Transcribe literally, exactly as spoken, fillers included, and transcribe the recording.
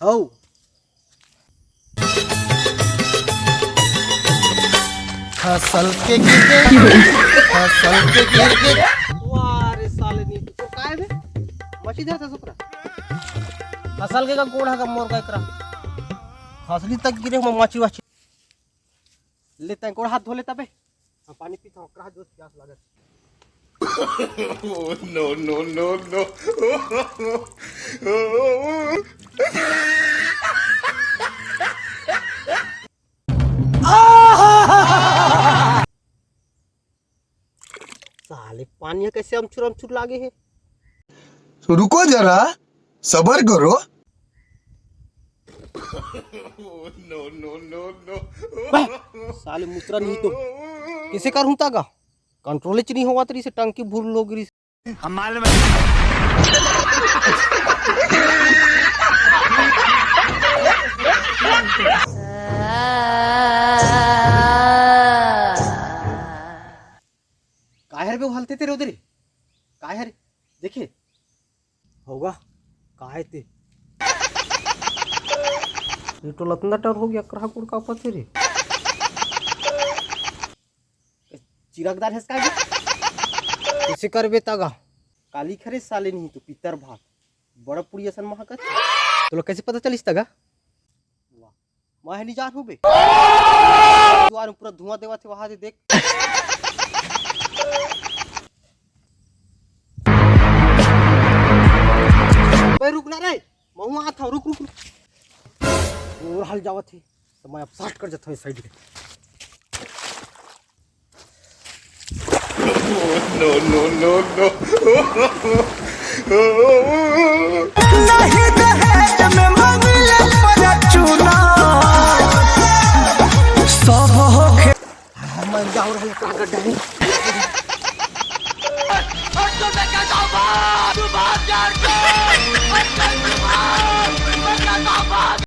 हौ। फसल के गिर गे, फसल के गिर गे। वाह रे साले, नी तो काय बे? मची जाता सुकरा। फसल के का गोड़ हा का मोर का एकरा। हसली तक गिरे, हम मची वाची। ले तैं गोड़ हाथ धो ले तबे। हम पानी पीता हूँ, कहाँ जोश प्यास लागत। Oh, no, no, no, no। साले पानी ह कइसे अमचुर अमचुर लागे हे। रुको जरा, सबर करो। बे, साले मुतरा नहीं तो कइसे करहूं तागा? कंट्रोल च नहीं होवत रहिसे, टंकी भूर लोग रहिसे। हम मालूम है। काहे रे बे, वो हलते तेरे उधर ही? काहे रे? देखे? होगा? काहे ते? ये तो लतंदा डर हो गया, करा कुड़ का पते रे। चिरागदार है इसका भी? कइसे करबे तागा? काली खरे साले नहीं तो पितर भात। बड़ा पुड़ी असन महकत। तोला कइसे पता चलिस तागा? वाह। मैं नहीं जान हूँ बे। दुआर में पूरा धुआं देवा थे वहां से देख। बे रुक ना रे, महू आता हूँ, रुक, रुक, रुक। और हल जावत है, तो मैं अब साट कर जाता हूँ इस साइड के। No, no, no, no। नहीं दहेज में मंगले पर चूना, सब होखे। हाँ, मैं जाऊँ रहा, कहाँ गड्ढा है?